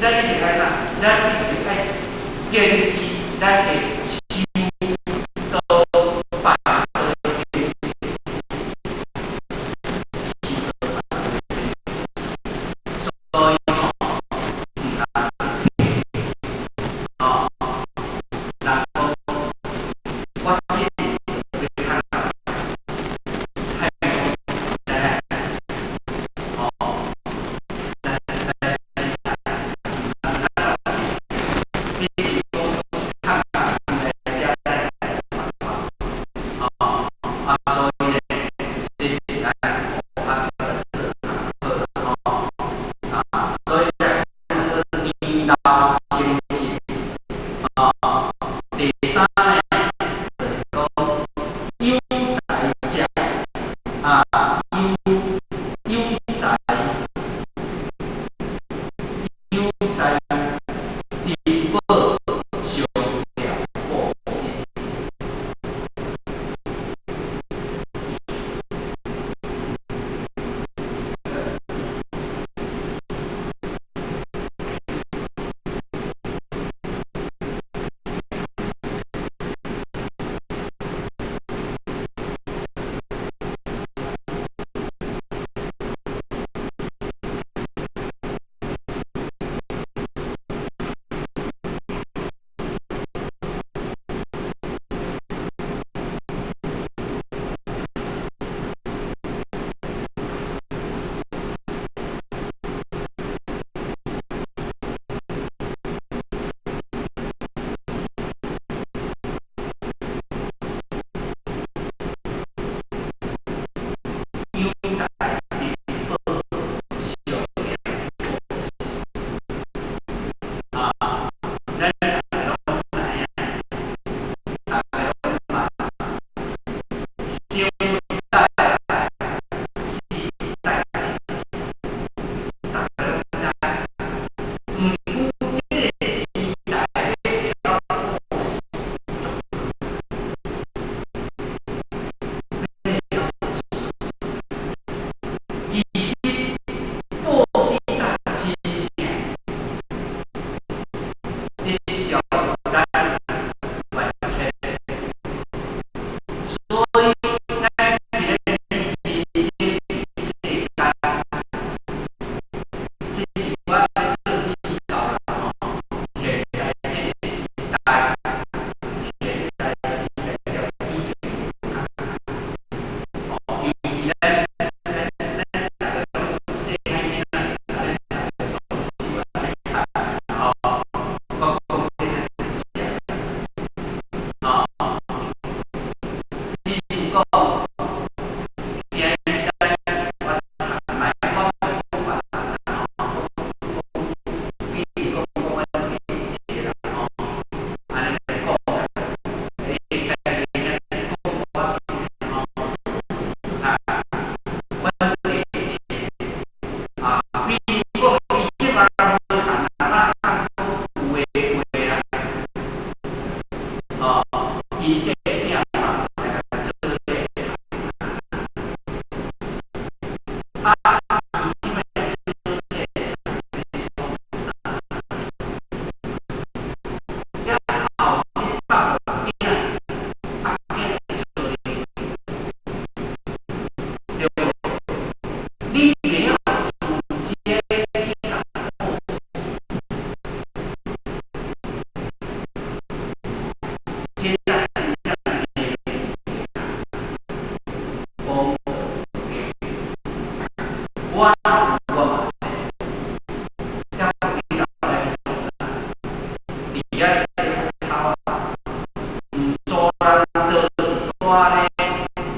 咱一定愛啥？咱一定愛堅持咱的修道拜道的精神，修道拜道的精神。所以吼，毋通吼，人講我這欲較太咱吼，咱咱咱比如講，較來遮咱吼啊，所以呢，這是咱學校的這場課吼啊，所以才講做年老精進啊。第三呢，就是講有才者啊，有有才有才珍寶上念布施。有才珍寶上念布施啊，咱大家攏知影，大家攏捌，生不帶來，死帶去，大家攏知。毋過這個錢財欲會曉布施，足困難，欲會曉布施。其實布施才真正咧消咱怨天，所以咱佇咧人生世間，這是我咧做比較啦吼。現在這個時代，現在時代較以前無仝吼，尤其咱大家攏細漢囡仔，咱大家攏喜歡咧看吼，我講這較吼，比如講，今日咱我插賣我袂講別人吼，比如講講阮弟弟啦吼，按呢來講啦，家己囝講我聽吼，啊，阮弟弟啊，比如講伊這擺無田啦，啊，假使講有的話啦，吼，伊這個囝嘛來共做這個田啊，伊這擺做這個田欲創啥？了後這放予囝，啊囝會做咧，對無？你袂曉自這你共布施，這才真正的功德無量。我有我嘛咧做，了你老來創啥？佇遐是咧較吵啊，毋做人做是蹛咧，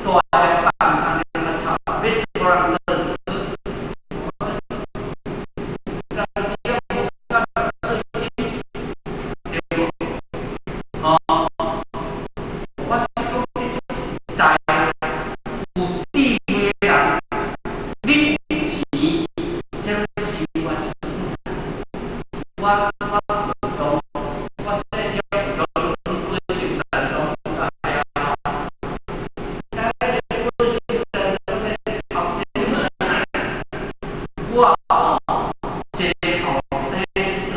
蹛遐放空咧較吵，欲做人做是，人只要無甲喙對無？吼，我這講這足實在啦，有智慧的人，你有錢，這攏生活成本啦。我活動，我這是活動本性善終大了吼，咱這個本性善終咧頭我吼，一個後生做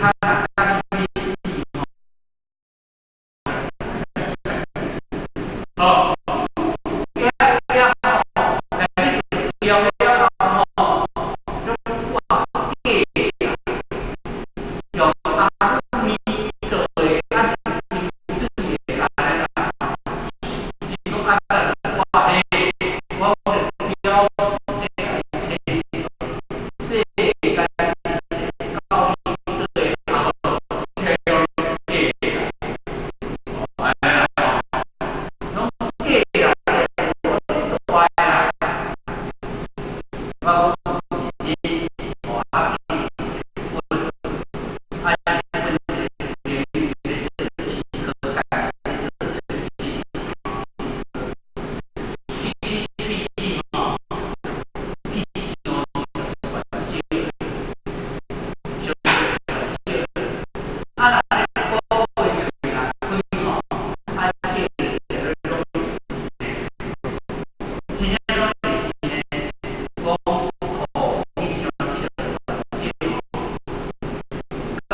較若甲你欲死吼。哦，遐遐吼，來你著了了後吼，攏掛假啦，用阿魯米做的，按金水的按呢啦。伊講啊，我嘿，我表示咧共伊提醒，世間一切到你最後，全攏假啦。哦，按呢啦吼，攏假啦，無大啦。我講有一日，我去日本，啊，日本一个朋友咧做齒科，家己咧做喙齒，這支喙齒吼，去傷一個船隻，傷一個船隻，啊，若咧講話喙若開吼，啊，這個攏死呢，真正攏會死呢。講吼，去傷這個船隻吼，夠